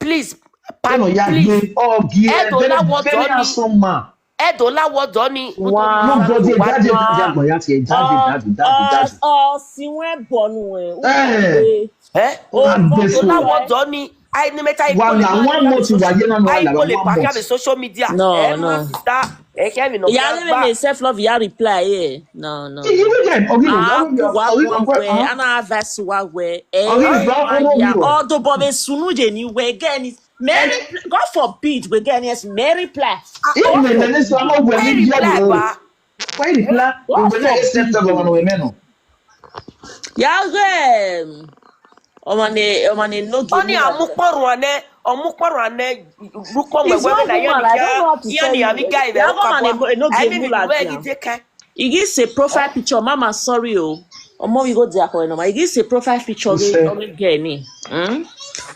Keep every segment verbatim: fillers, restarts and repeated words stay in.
Please, pa- Ẹnọ ya please. Gbe ọgie Ẹdọ very, lawọ very dọ ni. Handsome man. Ẹdọ lawọ dọ ni. Wow. Nobody, daddy, daddy, agbọn ya tie, daddy, daddy, daddy, daddy. Ọ si wẹn bọ nu ẹ. Eh. Eh? Ẹdọ lawọ dọ ni. Ai ni meta Wala, one month wa ye na no, ai Wala, ko le one pa month. Social media. No, eh, no. My sister, eh, Kevin, no. Ya le me self love, ya reply, eh. No, no. Iye we dem, ogi no, Ah, no, wa ogi wa no, we, ah. Ana verse wa we. Eh, Ogi is not ya, omo we. Ọ do bọ be sunu je ni we get ni. Mary, God forbid, we get ni, yes, Mary reply. If me, me, so I'm not Why willing to reply, go. Ba? Why reply? God We will not accept forbid. The government, no. Ya ghe, ọmọ ne, ọmọ ne no give Oni me that. Amukpọrọ ne, amukpọrọ ne, rukọ It's wẹwẹ one na woman, I don't know how to tell you. Yan ni ami guy vẹ That woman, okapa. Eno Ai give me me la where dia. You take care. He gives a profile picture, mama, sorry o. Ọmọ we go there for no ma. He gives a profile picture Who of said? Of girl ni. Hmm?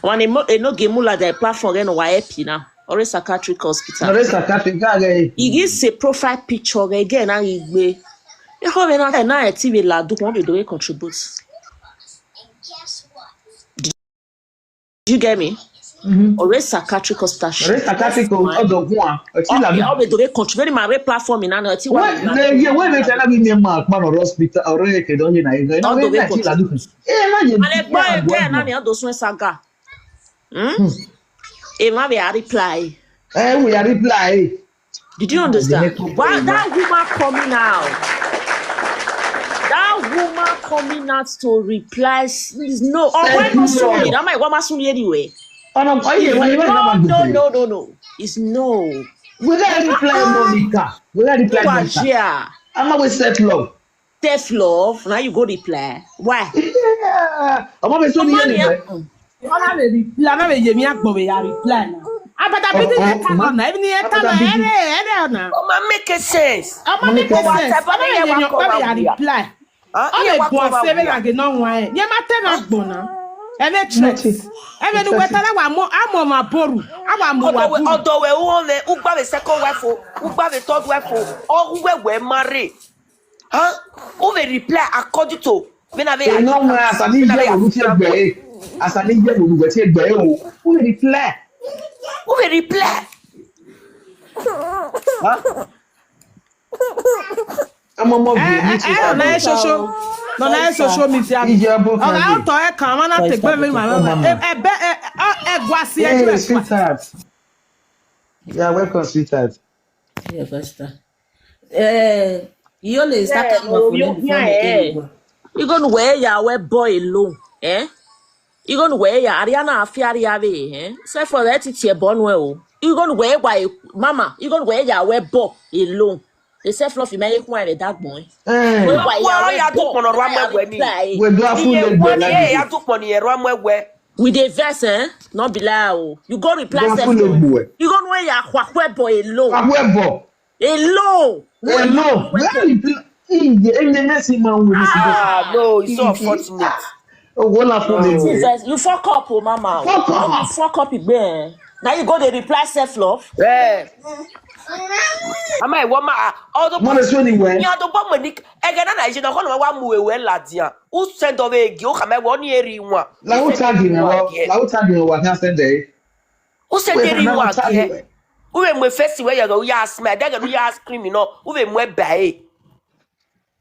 One emo, eno give me la the platform again wa happy now. Or a psychiatric hospital. Or a psychiatric guy. He gives a profile picture again now he gbe. Eho vbe na na e ti vbe la du won be do we contribute. Did you get me? Mm-hmm. Or a psychiatric hospital. Or a psychiatric That's fine. Ọdọ gun a. Ẹ ti la Okay, du. Ọ be do we contribute ma re platform na na ti wa Wait, na. The, yeah, wait, wait, na be me ma kpa no hospital or a ke don ye na. No, Ọ do we na ti la du. Contribute. Eh, na ye. Ale gba e ke na ni ado sun saga. Hmm? Hmm. E ma be a reply. Eh, we a reply. Did you understand? Why that woman coming out? That woman coming out to reply is no. Oh, why not soon? That might want soon anyway. No, no, no, no, no. It's no. We got reply Monica. We got reply Monica. Yeah. I'm always set love. Self love. Now you go reply. Why? Yeah. I'm always so Ọmọ ni anyway. Ọ na vbe reply, ọ na vbe ye emwi agbọn vbe ya reply na. Abada bidi ne ta nọ na, emwi ne ta nọ, ẹrẹ, ẹrẹ ọna. Ọ ma make sense. Ọ ma make sense. Ọ na vbe ye emwi ọkpa vbe ya reply. Ọ vbe bu ọse vbe na ghe ne ọ wan ẹn. Ye ma te na agbọn na. Ẹmwẹ threat. Ẹmwẹ ne uwẹ ta na wa mu, a mu ọmwa boru, a wa mu wa boru. Ọdọ wẹ uwọ vbe, u gba vbe second wife o, u gba vbe third wife o, ọ gu wẹ wẹ marry. Huh? U vbe reply according to vbene avbe Eno mwa asa ni ye vbe unu tie gbe e. Asa ni ye vbe unu wẹ tie gbe e o. U vbe reply. U vbe reply. Huh? Ọmọ ọmọ bi Eh, ni eh, ti eh, sa ọna do. E social, no, na e social media. Ije ọbọ Ọga kan. Ọtọ ẹ kan, wọn na te gbe mi ma. Ẹ, ẹ, bẹ, ẹ, ọ, ẹ gua si ẹ Hey, ju ẹ gua. Sweetheart. You are welcome, sweetheart. Yeah, Pastor. Eh, you only start Yeah, out no, for you me before me yeah, eh. Anyway. Igho ne uwẹ ya wẹ bọ alone, eh? Igho ne uwẹ ya, aria na fi aria vbe, eh? Self love ẹ ti tie ẹbọ nuẹ o. Igho ne uwẹ wa, mama, igho ne uwẹ ya wẹ bọ alone. The self love mẹ ye khuan vbe dagbọn, eh? Eh. Wẹ wa Wa ya wẹ ya du bọ, kpọnọ rua mu ẹwẹ ni. Reply. We do a full Iye leg wọ boy ni like e this. Ya du kpọnọ iye rua mu ẹwẹ. With a verse, eh? No be lie o. You go reply Do a self full leg love. Boy. Igho ne uwẹ ya khuakhua bọ alone. Khuakhua bọ. Alone. Alone. Where you play? Iye, ene messy man with this. Ah, no, it's so unfortunate. Oh, what a full leg boy. Jesus, you fuck up, oh mama. Fuck up. You fuck up again. Now you go dey reply self love. Eh. Ama iwọ ma, ah, ọdọ Mo le sọ ni wẹ. Ni ọdọ gbọmọ ni, ẹgẹ na na ije na, ọkọ na wa mu ewe ladian. U send of egi, u khama ẹwẹ, ọ ni eri wan. La u tag me, wa, la u tag me, wa can send e. U send eri wan gie. U vbe mu face wẹ yọ, u ya smile, dẹgẹ ne u ya scream nọ, u vbe mu ẹba ẹre.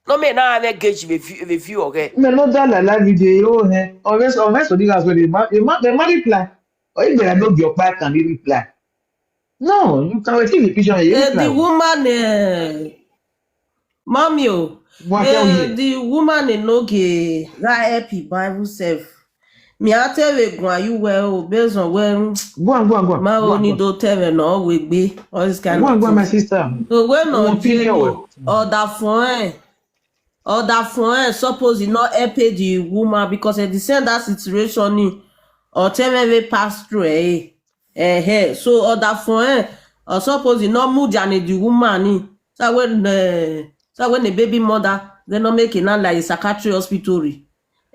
No me na vbe engage vbe view, vbe view ọghẹ. Me no da la la video yo he. Always, always so the guys wey dey ma, dey ma, dey ma reply. Or if they no be your part, can you reply? No, you can receive the picture, you Eh, the reply. Woman, eh, Mommy o, Wa kẹ eh, oye. The woman enogie gha help Bible self. Mi a te vbe guan you well o, based on where Go on, go on, go on. Ma Go on, oni go on. Do tell me no we be all this kind Go on, of go on, my things. Sister. So when Go no on, pick your Jimmy, way. Order for him, order for him, suppose he not help the woman because at the same that situation ni, or tell me we pass through eh. Eh, eh. So order for him, or suppose he not move than the woman ni. So when, eh, so when the baby mother, they not make it not like a psychiatry hospital. My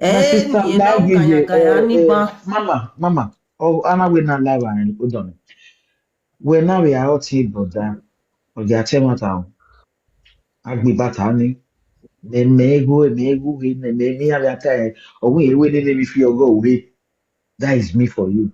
Eh, sister, you know, like you, kaya, eh, kaya, eh, ni eh, ba. Mama, mama, oh, Anna, we not live and hold on. We now we are out here, brother. Or they are telling us how. Agbe bata ni. Me, me go, me go, me, me, me, have a time. Or we, we, me, me, feel go away. That is me for you.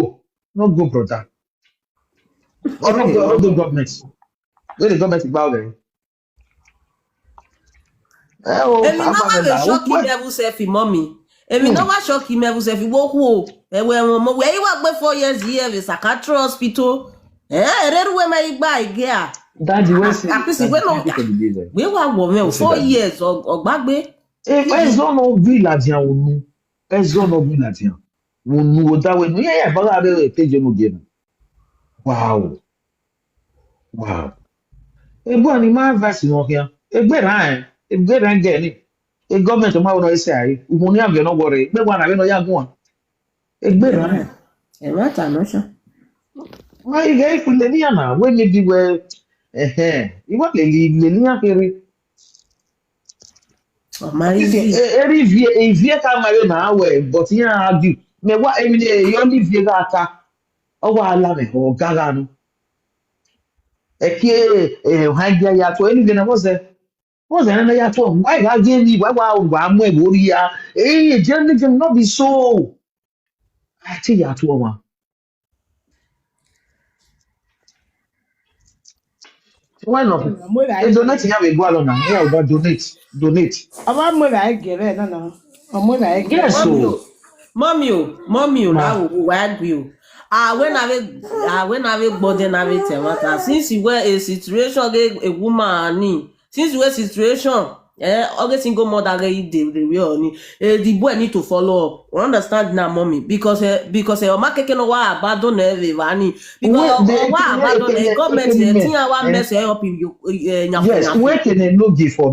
go, no go, brother. Or no go, no go government. Where the government is about there. Ẹ o, emwi ne ọ wa vbe shock mẹ vbe self, mummy. Emwi ne ọ wa shock mẹ vbe self, wo khuo, ẹwẹ ẹmwẹ ọmọ wẹ i wa gbe four years ye vbe psychiatric hospital. Ẹ, erere uwẹ ma i gba igea. Daddy, wẹ si, akisi wẹ no, wẹ wa wọ mwẹ o, four years, ọ, ọ gbagbe. Ẹzọ nọ ghi ladian unu. Ẹzọ nọ ghi ladian unu, wo da wẹ nu, iye ya ba gha rre te je no gie na. Wow. Wow. Ebu ni ma advice nọ khian. Egbe rran, egbe rran gẹ ni. E government ma wẹ nọ ese ai. Uhun ni avie nọ wọrẹ. Egbe wa na vbe nọ ya guan. Egbe rran. Ẹ ma ta nọ sha. Ma ighe ifu lele iran na, wẹ maybe wẹ, ẹhẹn, I wa lele, lele iran kherhe. Ọ ma Isi, easy. E- eri ivie, ivie ka ma vbe na wẹ, but iran argue. Mẹ wa, emwi ne eyọ ni ivie gha ta, ọ wa la mwẹ, ọ ga gha nu. Ẹki, eh, ohan gia ya tuẹ, eni vbe na vbọzẹ. Vbọzẹ na ya tuẹ, wa gha gie ni, wa wa wa mu ẹvbo rria. Eh, Jenny, Jenny, no be so. A te ya tuẹ ọmwa. Why not? Ọ mu evbare E donate ya vbe gualọ na. Yeah, we donate, donate. Ọ wa mu evbare gie vbe na na. Ọ mu evbare gie. Yes, Mummy so o, mummy o, mummy o, Ma. Na wo wo wa gbe o. A wẹ na vbe, a wẹ na vbe gbọdẹ na vbe tẹ mata. Since wẹ a situation ghe a woman ni. Since wẹ situation, eh, ọ ghe single mother ghe i de re we ọni. Eh, the boy need to follow up. You understand now, mummy? Because, eh, because, eh, ọ ma keke ne ọ wa abandon ẹ vbe evba ni. Because Wait, ọ the wa abandon ẹ, government ẹ, ti iran wa mess ẹ up, eh, yan Yes, yan. Wẹ kene no give for